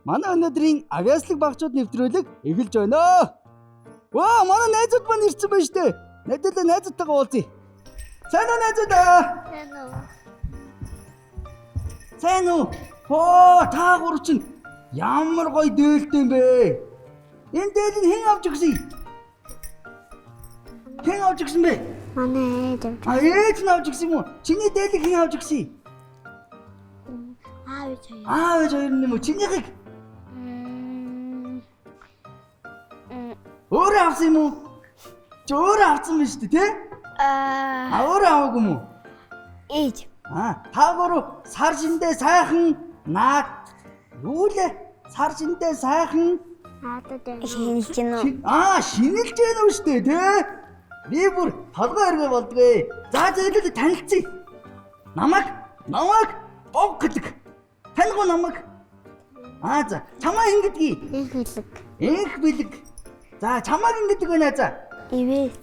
Манай өнөөдрийн авиаслаг багчууд нэвтрүүлэг эхэлж байна. Ваа, манай найзууд маань ирсэн байна штэ. Найдалаа найзуудтайгаа уулзъя. Сайн уу найзуудаа? Сайн уу? Сайн уу? Хоо, та гур чинь ямар гоё дээлтэй юм бэ? Энэ дээлийг хэн авч өгсөн? Хэн авч өгсөн бэ? Манай ээж авч. А ээж нь авч өгсөн юм уу? Чиний дээлийг хэн авч өгсөн? Аав ээж хоёр. Аав ээж хоёр нь юм уу? Чинийхийг өөрөө авсан юм уу? Чи өөрөө авсан юм шүү дээ, тий? Аа А өөрөө аваагүй юм уу? ээж. А та гурав сар шиндээ сайхан наад юу лээ? Сар шиндээ сайхан Надад шинэлж гэнэ үү? Шинэлж гэнэ үү шүү дээ, тий? Би бүр толгой өргөө болдгоо. За зээлээ танилцъя. Намайг бог гэдэг. Таних уу намайг? Аа за, чамаа хэн гэдгийг? Их хэлэг. Энх бэлэг. За, чамааг хэн гэдэг вэ найзаа? Ивэл.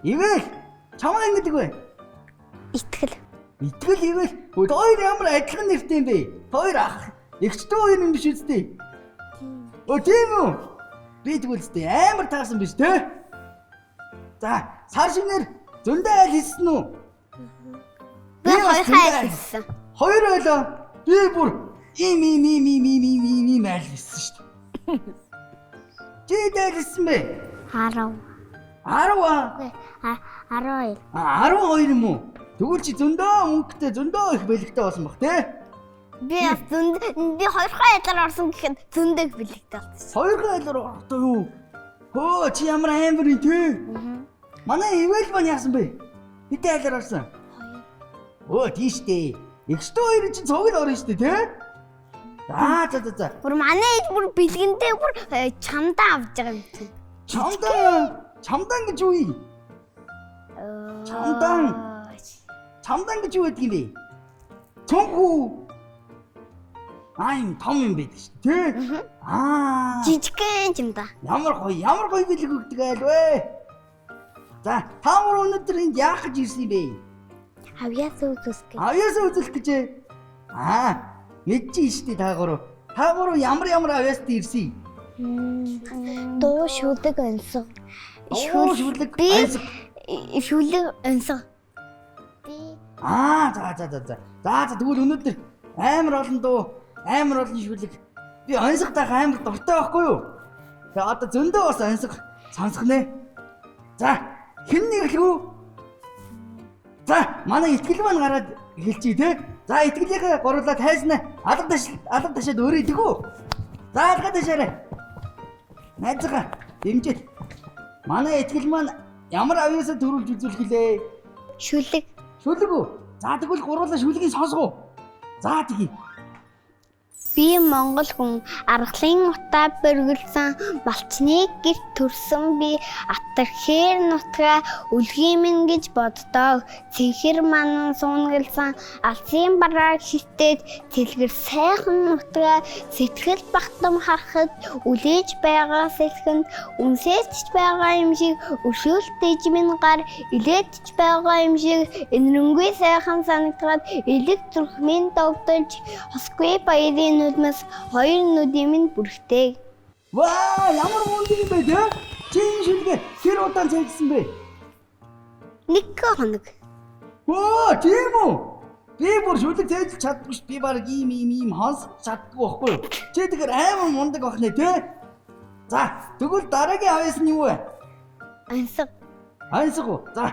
Ивэл. Чамаа хэн гэдэг вэ? Итгэл. Итгэл ивэл. Хөө хоёр ямар адилхан нэртэй юм бэ? Хоёр ах. Эгчтэй хоёр юм биш үстэй. Өө тийм үү? Би тэгвэл үстэй амар таарсан биш те? За, сар шинээр зөндөө айл хийсэн үү? Би бас хоёр зөндөө айл айл хийсэн. Хоёр байлаа. Би бүр ийм ийм ийм ийм ийм ийм ийм ийм айл хийсэн шүү дээ. Чи хэд айл хийсэн бэ? 10. 10 аа. Үгүй 12. А 12 юм уу? Тэгвэл чи зөндөө мөнгөтэй зөндөө их бэлэгтэй болсон баг те? Би бас зөнд би хоёр айлаар орсон гэхэд зөндөг бэлэгтэй болсон. Хоёрхан айлаар орохдоо юу? Хөө чи ямар амар юм те? Манай ивэл маань яасан бэ? Хэдэн айлаар орсон? Өө тийш дээ. Эгчтэй хоёр чинь цуг л орно шүү дээ те? За за за за. Бүр манай ээж бүр бэлгэндээ бүр чамдаа авч байгаа юм чинь. Чамдан чамдан гэж юу юм? Чамдан. Чамдан гэж юу гэдэг юм бэ? Цүнхүү. Аа юм том юм байдаг шүү дээ те? Аа. Жижигхэн чамдаа. Ямар гоё, ямар гоё бэлэг өгдөг айл вэ? За, та нар өнөөдөр энд яах гэж ирсэн юм бэ? Авьяас үзүүлэх гэж. Авьяасаа үзүүлэх гэж. ээ? Аа, мэдчихээн шүү дээ та гурав. Та гурав ямар ямар авьяастай ирсэн юм? Дуу шүлэг өнсөг. Дуу шүлэг Би онсго. шүлэг өнсөг. Би Аа, за за за за. За за тэгвэл өнөөдөр амар олон дуу, амар олон шүлэг. Би онсго таах амар дуртай байхгүй юу? Тэгээ одоо зөндөө бас онсго сонсох нэ. За, хэн нэг эхлэх үү? За, манай итгэл маань гараад эхэлчихье те. За, итгэлийнхээ гурлаа тайзнаа алга таш алга ташаад өөрөө идэх үү? За, алга ташаарай. Найзгаа дэмжиж. Манай итгэл маань ямар авьяасаа төрүүлж үзүүлэх гэлээ? шүлэг Шүлэг үү? За тэгвэл гурлаа шүлгийг сонсгоо. За тэгье. Би Монгол хүн аргалын утаа бэргэлсэн малчны гэрт төрсөн би атархээр нутгаа үлгийн минь гэж боддог. Цэнхэр манан суунагласан алсын бараа хилтэд цэлгэр сайхан нутгаа сэтгэл бахтам харахад үлээж байгаа сэлхэнд үнсээч байгаа юм шиг өшөөлтөж минь гар илээдч байгаа юм шиг энэрэнгүй сайхан санагдаад элэг зүрх минь догдолж хосгүй баярын нүдмэс хоёр нүдийн минь бүрхтэй. Ваа, ямар мундаг юм бэ те? Чи энэ шүлгээ хэр удаан цайлсан бэ? Нэг хоног. Өө, тийм үү? Би бүр шүлэг цайлж чаддаггүй ш. Би баг ийм ийм ийм хонс чаддаггүй байхгүй юу? Чи тэгэхээр амар мундаг байх нэ те? За, тэгвэл дараагийн авьяас нь юу вэ? Онсог. Онсго уу? За.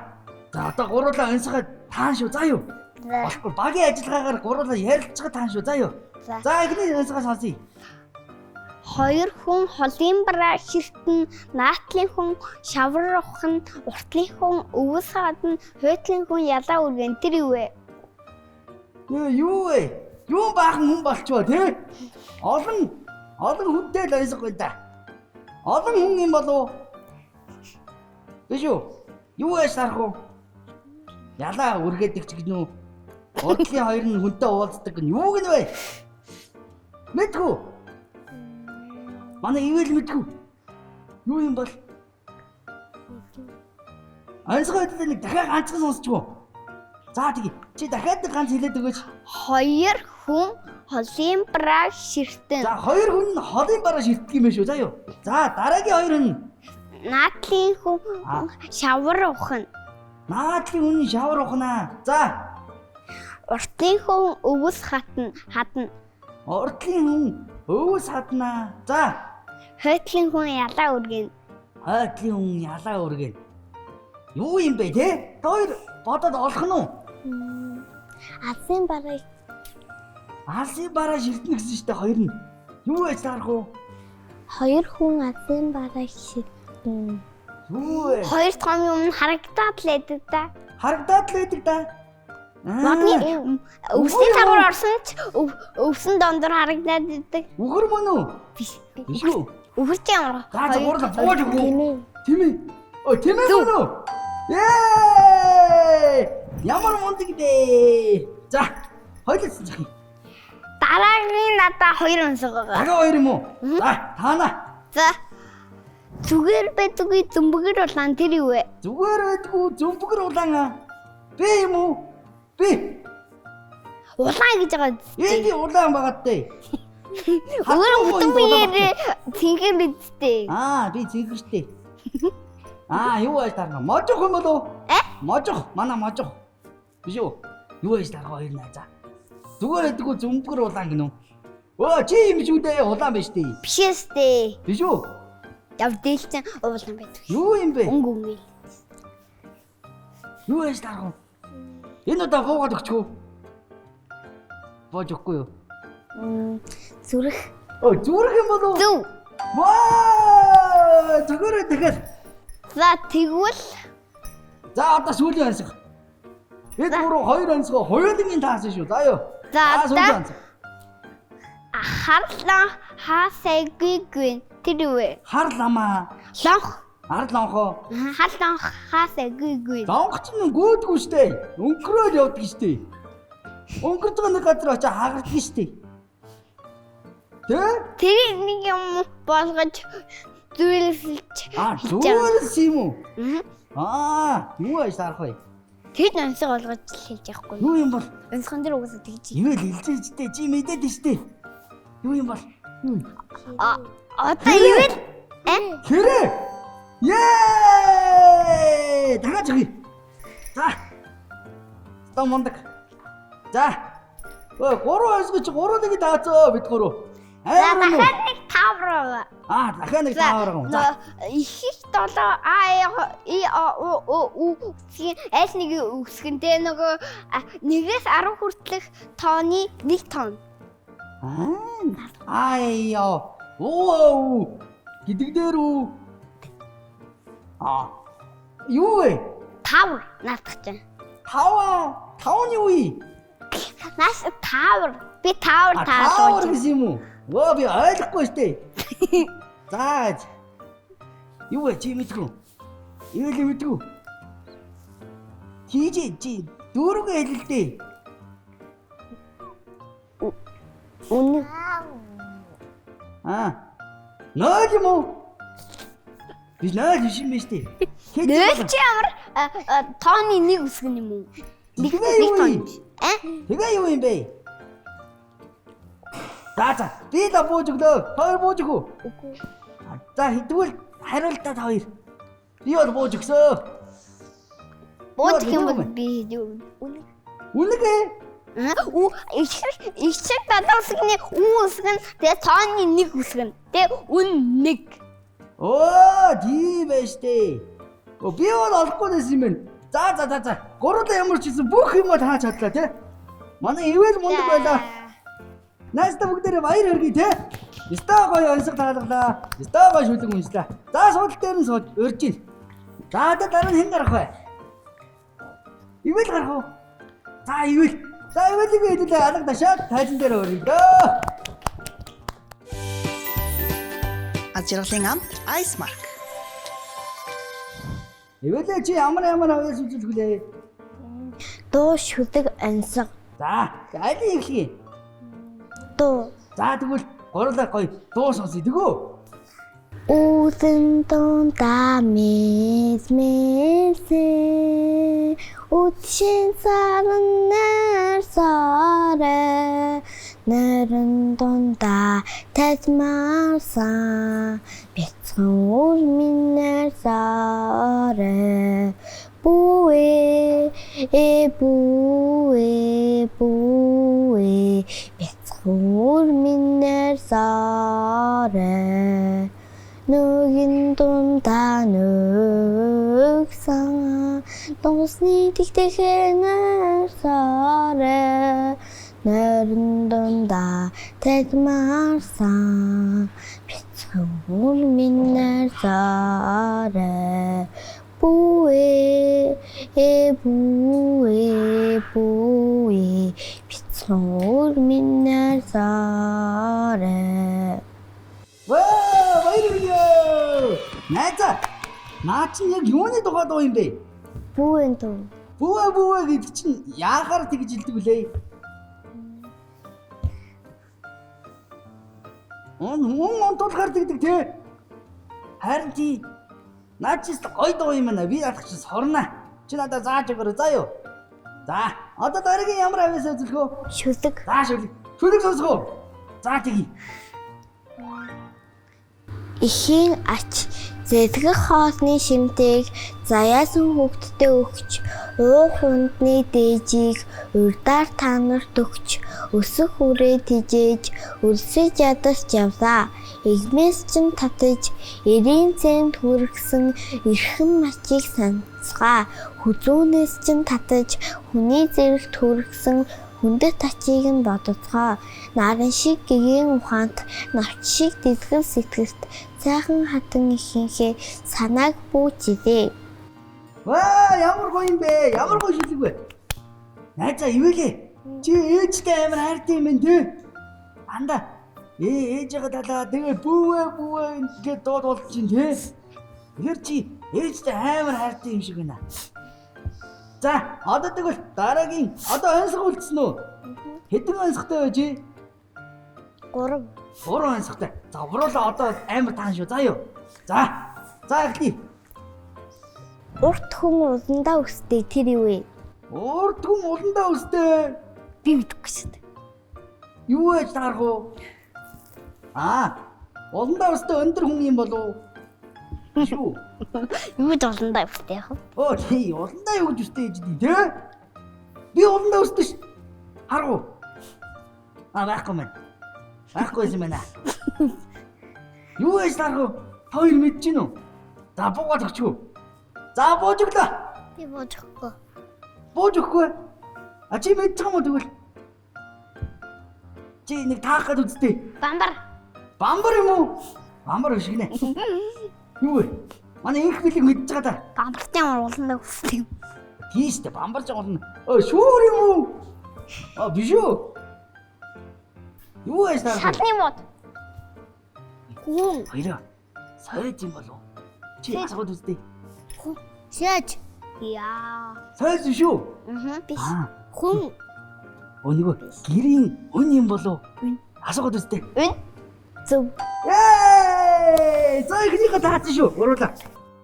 За, одоо гурлаа онсгоо таан шүү. За юу? За. Болохгүй багийн ажиллагаагаар гурлаа ярилцгаа таан шүү. За юу? За. За, эхний онсгоо сонсъё. Хоёр хүн холын бараа хилтэн наатлын хүн шавар ухан уртлын хүн өвс хадна хүйтлэн хүн ялаа үргэн тэр юу вэ? Ээ, юу вэ? Юу баахан хүн болчихоо тий? Олон олон хүнтэй л онсго байна да. Олон хүн юм болов уу? Биш үү? Юу яаж тарах вэ? Ялаа үргээдэг ч гэнэ үү? Урдлын хоёр нь хүнтэй уулздаг гэнэ. Юу гэнэ вэ? Мэдгүй. Манай ивэл мэдгүй. Юу юм бол? Онсгоо хэдэн нэг дахиад ганцхан сонсчихоо. За тэгье. Чи дахиад нэг ганц хэлээд өгөөч. Хоёр хүн холын бараа ширтэн. За хоёр хүн нь холын бараа ширтдэг юм байна шүү. За юу. За дараагийн хоёр хүн Наадлын хүн шавар ухна. Наадлын хүн нь шавар ухнаа. За Уртлын хүн өвс хатна хадна. уртлын хүн өвс хаднаа. За Хойтлын хүн ялаа үргэн. хойтлын хүн ялаа өргөн. Юу юм бэ те? Та хоёр бодоод олох нь уу? Алсын бараа Алсын бараа ширтнэ гэсэн шүү дээ хоёр нь. Юу яаж таарах вэ? хоёр хүн алсын бараа ширтэн. Юу вэ? Хоёр том юм харагдаад л байдаг да. Харагдаад л байдаг да. Модны өвсний загвар орсон ч өвсөн дондор харагдаад байдаг. Үхэр мөн үү? Биш. Биш үү? Үхэр чи ямар? За за гурлаа бууж өгөө. Тийм ээ. Тийм ээ. Өө тийм ээ мөн үү? Ээ! Ямар мундаг бэ? За, хоёулаа зах. Дараагийн надаа хоёр өнсөг байгаа. Дахиад хоёр юм уу? За, таана. За. Зүгээр байдгүй зөмбөгөр улаан тэр юу вэ? Зүгээр байдгүй зөмбөгөр улаан аа. Би юм уу? Би. Улаан гэж байгаа. Энд улаан байгаад дээ. Өөр бүтэн биеэр цэнгэр үсттэй. Аа, би цэнгэртэй. Аа, юу яаж тарна? Можох юм болов? Э? Можох, манай можох. Биш үү? Юу яаж тарах хоёр найзаа. Зүгээр байдгүй зөмбөгөр улаан гинүү. Өө, чи юм шүү дээ, улаан биш дээ. Биш өстэй. Биш үү? Яв дээлчин улаан байдаг. Юу юм бэ? Өнгө өнгө. Юу яаж тарах вэ? Энэ удаа буугаад өгчих үү? Бууж өгөхгүй юу? Зүрх. Өө, зүрх юм болов уу? Зөв. Ваа! Зүгээр тэгэхээр. За тэгвэл За одоо сүүлийн ансах. Бид гурав хоёр ансгаа хоёулангийн таасан шүү. За юу. За, сүүлийн ансах. харлан хаасайгүй гүн тэр юу вэ? Хар ламаа. Лонх. Ар лонхоо. Харлан хаасайгүй гүн. Лонх ч нь гүйдгүй штэ. Өнгөрөөл явдаг штэ. Өнгөрч байгаа нэг газар очиж хагардаг штэ. Тэ? Тэр нэг юм болгож зүйлсэлж Аа, хийж байгаа. зүйлс юм уу? Мгм. Аа, юу яаж таарах вэ? Тэр онцог болгож л хийж явахгүй. Юу юм бол? Онцгон дээр угаасаа тэгж. Ивэл хэлж штэ. Чи мэдээд штэ. Юу юм бол? Юу? А одоо ивэл э Хэрэг! Ее! Дахиад зогъё. За. Одоо мундаг. За. Өө, гурван ойсгоч гурван нэг даацоо бид гурав. За Амар юм уу? дахиад нэг тавар. Аа, дахиад нэг таавар юм. За. Их их долоо А И О У О У үсгийн аль нэг үсгэн тэ нөгөө нэгээс 10 хүртэлх тооны нэг тон. Аа. Ай ёо. Оо. Гэдэг дээр үү? Аа. Юу вэ? Тавар наадах чинь. Таваа. Тав нь юу юм? Наас тавар. Би тавар А, тавар таалуулж. гэсэн юм уу? Өө би ойлгохгүй штэ. За. Юу вэ чи мэдгүй. Юу л мэдгүй. Чи чи чи дөрөв хэлэлтэй. Үнэ. Аа. Нойл юм уу? Би нойл биш юм байна штэ. Хэд Нөл чи ямар тооны нэг үсгэн юм уу? Нэг Тэгээ нэг юу тон. юм? Э? Тэгээ юу юм бэ? За за би л бууж өглөө. Хоёр бууж өгөө. Үгүй. За тэгвэл хариултаа та хоёр. Би бол бууж өгсөө. Бууж Юу юм бол вэ? би юу? Үнэ. Үнэг ээ. Ү их шиг долоо үсгний ү үсгэн тэгээ тооны нэг үсгэн. Тэгээ үн нэг. Оо, тийм байж тээ. Оо, би бол олохгүй байсан юм байна. За за за за. Гурлаа ямар ч гэсэн бүх юм бол хаач чадлаа тий. Манай ивэл мундаг байлаа. Найстаа бүгдээрээ баяр хүргэе тий. Өстой гоё онцог таалгалаа. Өстой гоё шүлэг уншлаа. За суудал дээр нь сууж урьж гин. За одоо дараа нь хэн гарах вэ? Ивэл гарах уу? За ивэл. За ивэлийг хэдүүлээ алга ташаад тайзан дээр өргөдөө. Аз жаргалын амт Ice Mark. Ивэлээ чи ямар ямар авьяас үзүүлэх вүлээ? Дуу шүлэг онцог. За, аль эхлэе? Дуу. За тэгвэл гурлаа гоё дуу сонсъё тэгөө. Үсэн тунда мэс мэсэ үтшин сарнаар сарэ Нойрон дундаа тасмаарсан бяцхан үр минь найрсаарай. Бүүэ э бүүэ бүүэ бяцхан үр минь найрсаарай. Нүгэн дундаа нүгсэн дуусны тэгтэхэр найрсаарай. Нойрон дундаа тасмаарсан бяцхан үр минь найрсаарай. Бүүэ э бүүэ бүүэ бяцхан үр минь найрсаарай. Ваа, баярлалаа. Найзаа. Наа чинь яг юуны тухай дуу юм бэ? Бүүэн дуу. Бүүэ бүүэ гэдэг чинь яахаар тэгж хэлдэг вүлээ? Он хүн онтуулахаар тэгдэг те. Харин тий. Наа чи гоё дуу юм байна. Би наадах чи сорно. Чи надад зааж өгөөрэй заа юу? За, одоо дараагийн ямар авиас үзлэх үү? Шүлэг. За шүлэг. Шүлэг сонсох уу? За тэгье. Эхийн ач зэтгэх хоолны шимтийг заяасан хүүхдтэй өгч, уух хундны дээжийг урдаар та нарт өгч, өсөх үрээ тижээж, өлсөж ядарч явлаа. Эгмээс чинь татаж, эрийн цэнд хүргэсэн эрхэм мачийг санацгаа. Хүзүүнээс чинь татаж, хүний зэрэгт хүргэсэн хүндэт ачийг нь бодоцгоо. Наран шиг гэгээн ухаант, навч шиг дэлгэр сэтгэрт, сайхан хатан ихэнхээ санааг бүүжээ. Ваа, ямар гоё юм бэ? Ямар гоё шүлэг вэ? Найзаа ивэлээ. Чи ээжтэй амар хайртай юм байна те. Анда ээжигээ талаа тэгээ бүүвэ бүүвэ гэж дууд болж чинь те. Тэгэхээр чи ээжтэй амар хайртай юм шиг байна. За, одоо тэгвэл дараагийн одоо онцгой үлдсэн үү? Хэдэн онцгойтой вэ чи? 3. 3 онцгойтой. За, гуруулаа одоо амар таан шүү. За юу. За. За эхлэе. Урт хүн уландаа өстэй тэр юу вэ? Урт хүн уландаа өстэй. Би мэдэхгүй шүү дээ. Юу яаж таарах вэ? Аа, уландаа өстэй өндөр хүн юм болов уу? Шүү. Юу гэж уландаа өстэй яах вэ? Оо тий, уландаа юу гэж өстэй гэж дээ, тэ? Би уландаа өстэй ш. Харгу. Аа, байхгүй мэн. Байхгүй юм байна. Юу яаж таарах вэ? Та хоёр мэдэж гин үү? За буугаад өгч үү? За бууж өглөө. Би бууж өгөхгүй. Бууж өгөхгүй. А чи мэдчих юм уу тэгвэл? Чи нэг таах гээд үзтээ. Бамбар. Бамбар юм уу? Бамбар биш гинэ. Юу вэ? Манай инх бэлэг мэдж байгаа та. Бамбарч ямар уландаа өстэй юм. Тийм шүү дээ. Бамбарч болно. Өө шүүр юм уу? А биш үү? Юу яаж таарах вэ? Шалны мод. Гүн. Хоёроо. Сойж юм болов уу? Чи асууад үзтээ. Шээж. Яа. Сойж биш үү? Аа. Биш. Аа. Хүн. Өө нөгөө гэрийн өн юм болов уу? Асууад үзтээ. Үн. Зөв. Ээ! За эхнийхээ таацсан шүү. Гуруулаа.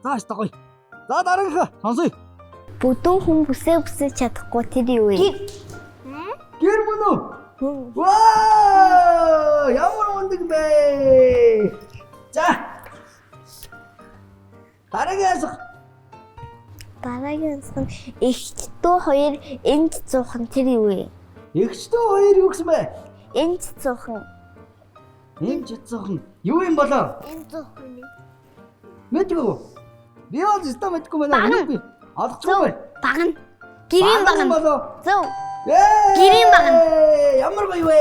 За өстой гоё. За дараагийнхаа сонсъё. Бүдүүн хүн бүсээ бүсэж чадахгүй тэр юу вэ? Гэр мөн үү? Хүн. Ваа! Ямар мундаг бэ? За. Дараагийн асах. Дараагийн асах нь эгч дүү хоёр энд зуухан тэр юу вэ? Эгч дүү хоёр юу гэсэн бэ? Энд зуухан. Энд зуухан. Юу юм болоо? Энд зуухан. Мэдгүй. Би бол өстой мэдгүй байна. Багна. Үнэгүй. Олдохгүй байна. Багна. Гэрийн Багна багна. болоо. Зөв. Ээ! Гэрийн багна. Ямар гоё вэ?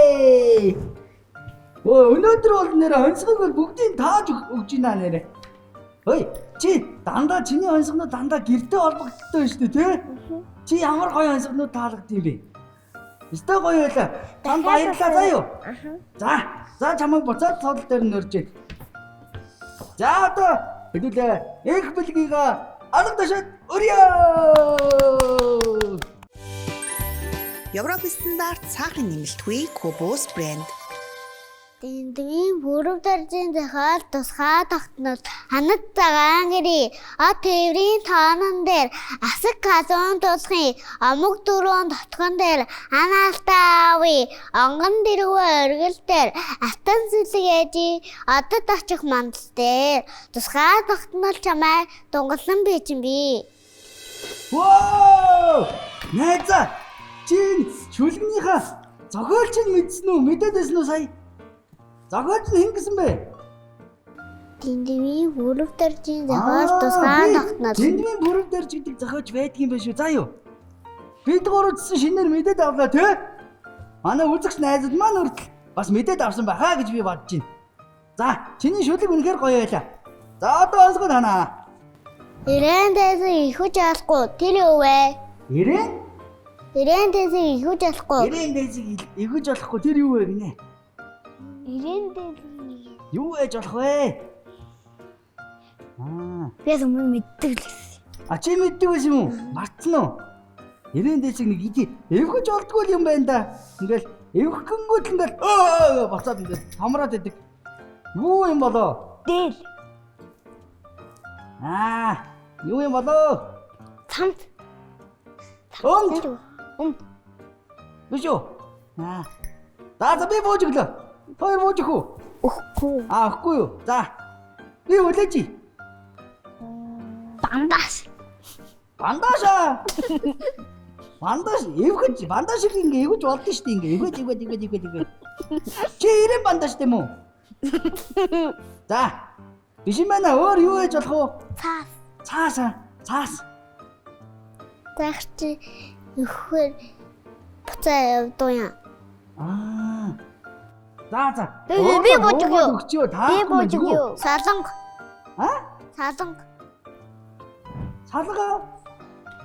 Өө өнөөдөр бол нэр онцгойг бол бүгдийг тааж өгч байна нэрэ. Ой, чи дандаа чиний онцгойнууд дандаа гэртэй холбогдолтой байна шүү дээ, тий? Чи ямар гоё онцгойнууд таалагдсан юм бэ? Өстой гоё байлаа. Танд баярлалаа заа юу? За, за чамайг буцаад цодол дээр нь өрж байна. За одоо хэдүүлээ энх бэлгийг алга ташаад өрьё. Европ стандарт сахарын нэмэлтгүй Кобос брэнд. Дэндвийн бүрв дэржин зохиол тусгай тогтнол ханад цагаан гэрээ от тээврийн тоонон дээр асаг халуун тулхын омог дөрөөн дотгон дээр анаалтаа аавын онгон дэрвэ оргил дээр алтан сүлэг ээжи одод очих мандал дээр тусгай тогтнол чамай дунгалан бийчин би. Воо! Найзаа чи энэ шүлгнийхээ зохиолч нь мэдсэн үү? Мэдээд байсан уу сая? Зохиолч нь хэн гэсэн бэ? Дэндвийн бүрв дэржин зохиол тусгай тогтнол. Тэндмийн бүрв дэрж гэдэг зохиолч байдгийн байх шүү. За юу? Бид гурав гэсэн шинээр мэдээд авлаа тий? Манай үзэгч найзууд маань хүртэл бас мэдээд авсан байхаа гэж би бодож байна. За, чиний шүлэг үнэхээр гоё байлаа. За, одоо онцгой танаа. Ирээн дээсэн ихүж алахгүй тэр юу вэ? Ирээн? Ирээн дээсэн ихүж алахгүй. Ирээн дээсийг эгэж болохгүй тэр юу вэ гинэ? Ирээн дээсэн Юу ээж болох вэ? Аа. би өмнө мэддэг л гэсэн. А чи мэддэг байсан юм уу? Мартсан уу? Ирээн дээсийг нэг иди эвгэж болдгоо юм байна да. Ингээл эвхэнгүүт л ингээл өө буцаад ингээл томроод идэг. Юу юм болоо? Дээл. Аа, юу юм болоо? Цамд. Өмд. Өмд. Биш үү? Аа. За за би бууж өглөө. Хоёр бууж өгөх үү? Өгөхгүй. Аа, өгөхгүй юу? За. Би хүлээж. Бандаас. Бандааша. Бандаш эвгэж, бандашиг ингээ эвгэж болдсон шүү дээ ингээ. Эвгэж, эвгэж, эвгэж, эвгэж, эвгэж. Чи ирээн бандаш тийм үү? За. Биш юм байна. Өөр юу хийж болох вэ? Цаас. Цаас аа. Цаас. Заах чи нөхөр буцаа явдуу юм. Аа. За за. Тэгээ би бууж өгье. Өгчөө. Та Би бууж өгье. Саланг. А? Саланг. Салга.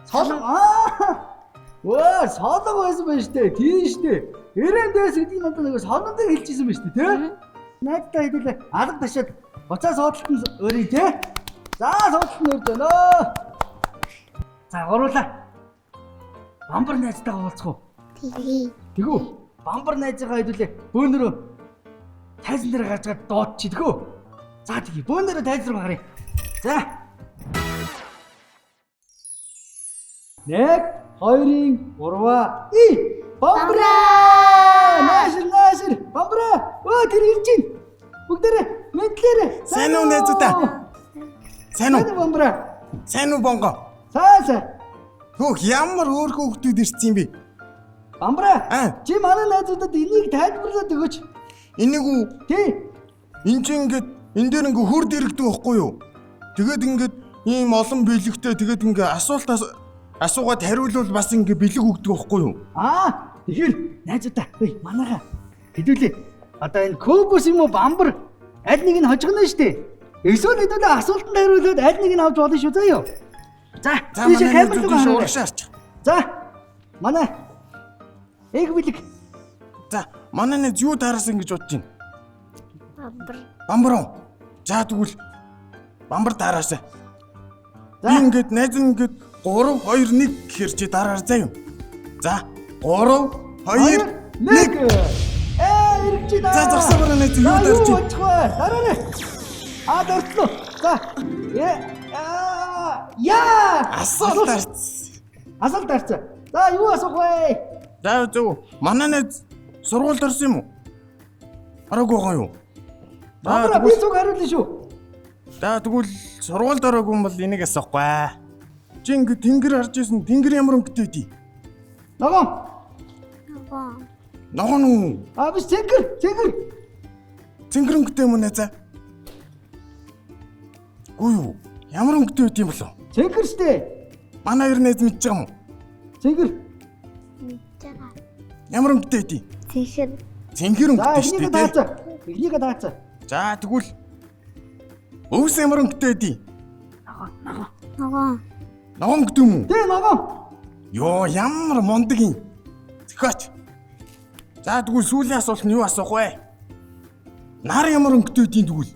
Солон. Аа. Өө, солон байсан байх штэ. Тийм штэ. Ирээн дээс гэдгийг надад нэг солон дээр хэлчихсэн байх штэ, тий? Найдтай хэдүүлээ алга ташаад буцаа суудалтанд өрье, тий? За, суудалтанд өрж байна. За, гуруулаа. Бамбар найзтайгаа уулзах уу? Тэгээ. Тэгүү. Бамбар найзыгаа хэдүүлээ бөөнөрөө тайзан дээр гарч гаад дуудчих, тэгүү. За, тэгье. Бөөнөрөө тайзан руу гаръя. За. 1 2 3 и Бамбра! Наашир наашир бамбра! Өө тэр ирж байна. Бүгдээрээ мэдлээрээ. Сайн уу, найзуудаа? Сайн Сайн уу уу? бамбра? Сайн уу бонго? Сайн сайн. Хөөх ямар өөрхөн хүүхдүүд ирсэн юм бэ? Бамбра. Аа. Чи манай найзуудад энийг тайлбарлаад өгөөч. Энийг үү? Тий. Энд чинь ингээд энэ дээр ингээ хөр дэрэгдэг байхгүй юу? Тэгээд ингээд ийм олон бэлэгтэй тэгээд ингээ асуултаас асуугаад хариулвал бас ингээ бэлэг өгдөг байхгүй юу? Аа, тэгэхээр найзуудаа, эй, манайха хэдүүлээ. Одоо энэ кубус юм уу бамбар аль нэг нь хожигно шүү дээ. Эсвэл хэдүүлээ асуултанд хариулаад аль нэг нь авч болно шүү заяа. За, За тийшээ манай камер руу найзууд тийш хараарай. урагшаа арчих. За, манай эг бэлэг За манай найз юу таарсан гэж бодож байна? Бамбар. Бамбар уу? За тэгвэл бамбар таараасай. За. Би ингээд найз нь ингээд 3 2 1 гэхэр чи дараар заа юм. За 3 2 1 Ээ, ирж байна. За, зогсоо манай найз, юу За, дарж юу байна? болчих вэ? Дараарай. Аа, дортлоо. За. Э, аа, яа! Асуулт дарсан. Асуулт дарсан. За, юу асуух вэ? За зөв. Манай найз сургуульд орсон юм уу? Ороогүй байгаа юу? За Бамбара би тэгвэл зүг хариулна шүү. за тэгвэл сургуульд ороогүй юм бол энийг асуухгүй. Чи ингэ тэнгэр харж ирсэн тэнгэр ямар өнгөтэй дий? Ногоон. Ногоон. Ногоон уу? А биш цэнгэр, цэнгэр. Цэнгэр өнгөтэй юм уу найзаа? Үгүй юу? Ямар өнгөтэй байд юм болов? Цэнгэр штэ. Манай хоёр найз мэдж байгаа юм уу? Цэнгэр. Мэдж байгаа. Ямар өнгөтэй байд юм? Цэнхэр. Цэнгэр За, өнгөтэй штэ эхнийгээ тий. даацаа. Эхнийгээ даацаа. За тэгвэл өвс ямар өнгөтэй байд юм? Ногоон. Ногоон өнгөтэй юм уу? Тэ ногоон. Йоо, ямар мундаг юм. Зөхиоч. За тэгвэл сүүлийн асуулт нь юу асуух вэ? Нар ямар өнгөтэй байд юм тэгвэл?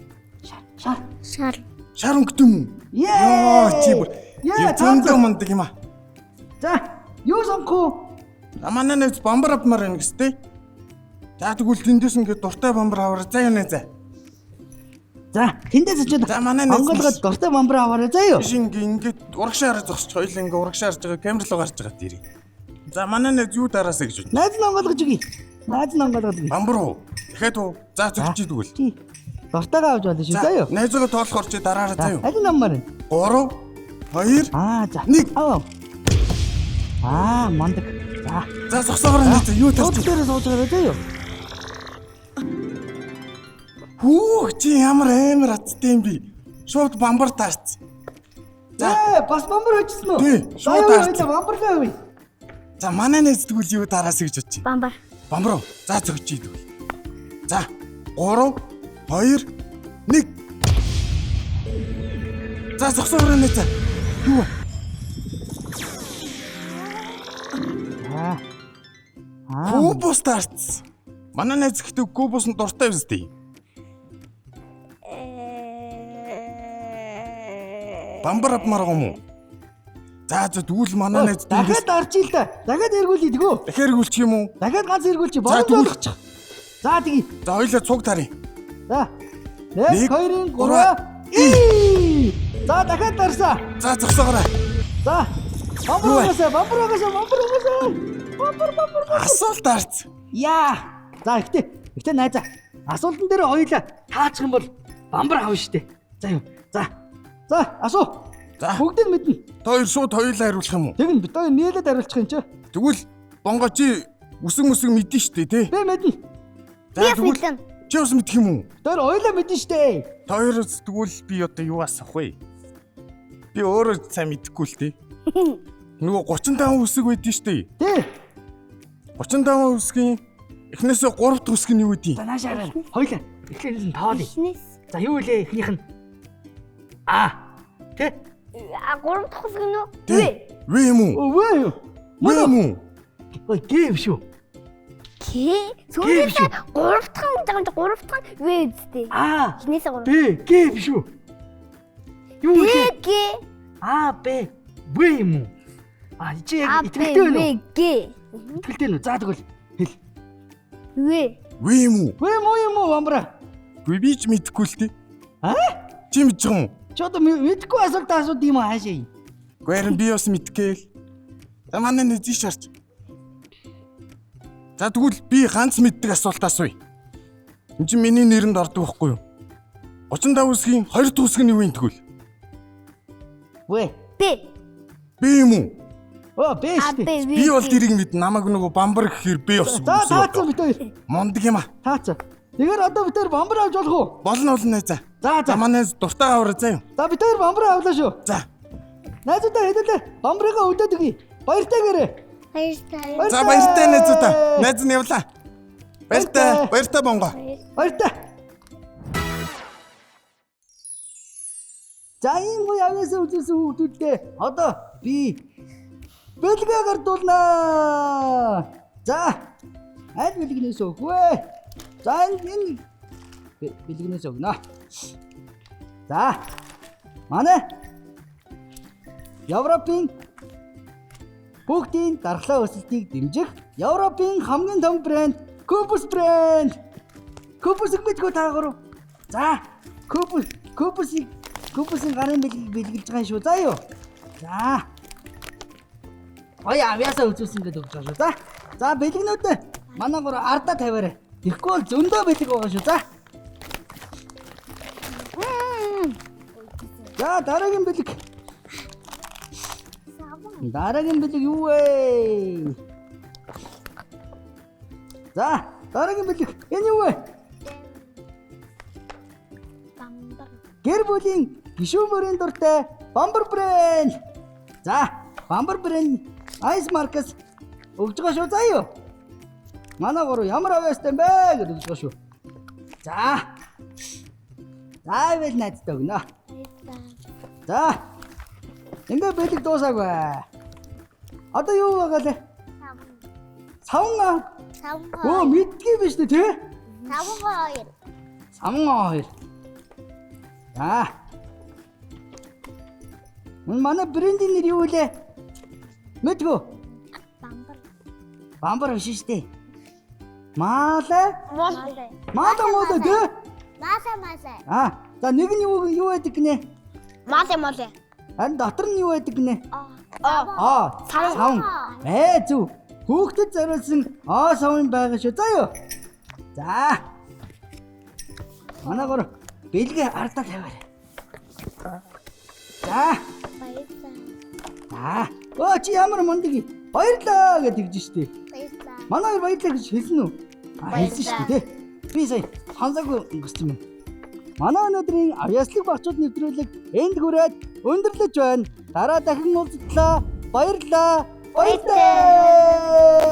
Шар. Шар. Шар өнгөтэй юм уу? Ее! Йоо, чи бүр Ее, зөндөө цаацаа. мундаг юм аа. За, юу сонгох уу? За манай найз бамбар авмаар байна гэстэй. За тэгвэл тэндээс ингээд дуртай бамбар аваарай. За юу нэ за. За, тэндээс очиод За, манай найз онгойлгоод дуртай бамбар аваарай заа юу. Биш ингээд урагшаа хараа зогсож хоёул ингээ урагшаа харж байгаа камер руу гарч байгаа дээрээ. За манай найз юу дараасаа гэж бодно. Найз нь онгойлгож өгье. Найз нь онгойлгож өгье. Бамбар уу? Дахиад уу? За зөгчий тэгвэл. Тий. Дуртайгаа авч болно шүү заа юу. Найзгаа тоолохоор чи дараарай заа юу. Аль намар вэ? 3 2 Аа за. Нэг. Аа. Аа, мандаг. За. За зогсоогоор найз юу Суудлын тарч. дээр сууж байгаа заа юу. Хүүх чи ямар амар азтай юм бэ? Шууд бамбар таарц. За. Ээ, бас бамбар очсон уу? Тий, За, шууд юу, таарсан. хоёулаа бамбарлаа явъя. За манай найз тэгвэл юу дараасаа гэж бодчих. Бамбар. Бамбар уу? За зөгчий тэгвэл. За 3 2 1 За зогсоогоор найз. Юу вэ? Аа. Аа. Кубус таарц. Манай найз гэхдээ кубус нь дуртай биз дээ. Бамбар авмаар юм уу? За за тэгвэл манай найз тэндээс Дахиад арчил л да. Дахиад эргүүлээ тэгөө. дахиад эргүүлчих юм уу? Дахиад ганц эргүүлчих. Боломж тэгвэл- олгочих. За тэгье. За хоёлаа цуг таръя. За. 1 Нэг, 2 гурван, 3. За дахиад дарсаа. За зогсоогоорой. За. Бамбар Юу вэ? угаасаа, бамбар угаасаа, бамбар угаасаа. Бамбар бамбар. Асуулт арц. Яа. За ихтэй. Ихтэй найзаа. Асуултан дээр хоёлаа таачих юм бол бамбар авна штэ. За юу. За. За асуу. За. Бүгдийг мэднэ. Та хоёр шууд хоёулаа хариулах юм уу? Тэгнь бид хоёр нийлээд хариулчих юм чи. Тэгвэл Бонго чи үсэн үсэн мэдэн штэ тий. Би мэднэ. За Би бас тэгвэл мэднэ. чи бас мэдэх юм уу? Бид хоёр хоёулаа мэднэ штэ. Та хоёроос тэгвэл би одоо юу асах вэ? Би өөрөө сайн мэдэхгүй л тий. Нөгөө 35 үсэг байдэн штэ. Тий. 35 үсгийн эхнээсээ 3 дахь үсэг нь юу гэдэг За наашаа хараа. Хоёулаа. Эхлээд нь тоолъё. Эхнээс За юу вэ эхнийх нь? А. Тэ? а гурав дахь хэсэг нь үү? Тий. В юм уу? Өвөө юу? В юм уу? Ой, гэм шүү. К. Сүүлдээ гурав дахь нь гэж байгаа юм чи гурав дахь нь В үстэй. А. Эхнээсээ гурав. Б, Г биш үү? Юу Б вэ? Г А, Б, В юм уу? А, чи А яг Б итгэлтэй байна В уу? Г Итгэлтэй нүү? За тэгвэл хэл. В В юм уу? В муу юм уу, бамбара? Үгүй би ч мэдэхгүй л тий. А? Чи мэдчих юм уу? Чи одоо мэдэхгүй асуулт асууд юм аа хаашаа. Үгүй харин би бас мэдгээл. За манай нэг зиш харч. За тэгвэл би ганц мэддэг асуулт асууя. Энд чинь миний нэрэнд ордог байхгүй юу? 35 үсгийн 2 дахь үсэг нь юу юм тэгвэл? В. Б Би юм уу? Оо, Б А шүү Б дээ. В Би бол тэрийг мэднэ. Намайг нөгөө бамбар гэхээр би бас За, үсэг таац болоо. бид хоёр. Мундаг юм а. Таац. Тэгэхээр одоо бид хоёр бамбар авч болох уу? Болно болно найзаа. За, за. За манай найз дуртай аваарай заа юу. За бид хоёр бамбар авлаа шүү. За. Найзуудаа хэдүүлээ бамбарыгаа өдөөд өгье. Баяртай гэрээ. Баярлалаа. За баяртай найзуудаа. Найз нь явлаа. Баяртай. Баяртай бонго. Баяртай. За ийм гоё авьяасаа үзүүлсэн хүүхдүүдтэй одоо би бэлгээ гардуулнаа. За аль бэлгнээс өгөх вэ? За энэ бэлгнээс өгнө. За манай Европын хүүхдийн дархлаа өсөлтийг дэмжих Европын хамгийн том брэнд Кубус брэнд. Кубусыг мэдгүй та гурав. За Кубус Кубусыг Кубусын гарын бэлгийг бэлгэлж байгаа шүү. За юу. За. Гоё авьяасаа үзүүлсэн гэдэг өгч байгаа шүү. За. За бэлгнүүдээ манай гурав ардаа тавиарай. Тэгэхгүй бол зөндөө бэлэг байгаа шүү. За. За дараагийн бэлэг. Дараагийн бэлэг юу вэ? За, дараагийн бэлэг энэ юу вэ? Бамбар. Гэр бүлийн гишүүн бүрийн дуртай Бамбар брэнд. За, Бамбар брэнд Ice Marcus өгж байгаа шүү заа юу. Манай гурав ямар авьяастай юм бэ гэж өгж байгаа шүү. За. За, ивэл найздаа өгнө. За. Ингээ бэлэг дуусаагүй. Одоо юу байгаа лээ? Савн аа. Савн. Өө мэдгүй биш үү те? Савн хоёр. Савн хоёр. За. Мөн манай брендийн нэр юу вэ? Мэдгүй. Бамбар. Бамбар биш шүү дээ. Маалай. Молой. Маалай молой тий? Маалай маалай. Аа, за нэг нь юу байдаг гинэ? Маалай молой. Харин дотор нь юу байдаг гинэ? Аа. Аа, Савн. савн. Ээ зөв. Хүүхдэд зориулсан аа савн байгаа шүү. За юу. За. Манай гор бэлгээ ардаа тавиарай. За. Баярлалаа. За. Өө чи ямар мундаг юм. Баярлаа гэж тэгж штэ. Баярлалаа. Манай хоёр баярлаа гэж хэлсэн үү? А хэлсэн шүү дээ. Би сая сонсоогүй өнгөрсөн юм. Манай өнөөдрийн авьяаслаг багчууд нэвтрүүлэг энд хүрээд өндөрлөж байна. Дараа дахин уулзтлаа. Баярлалаа. Баярлалаа.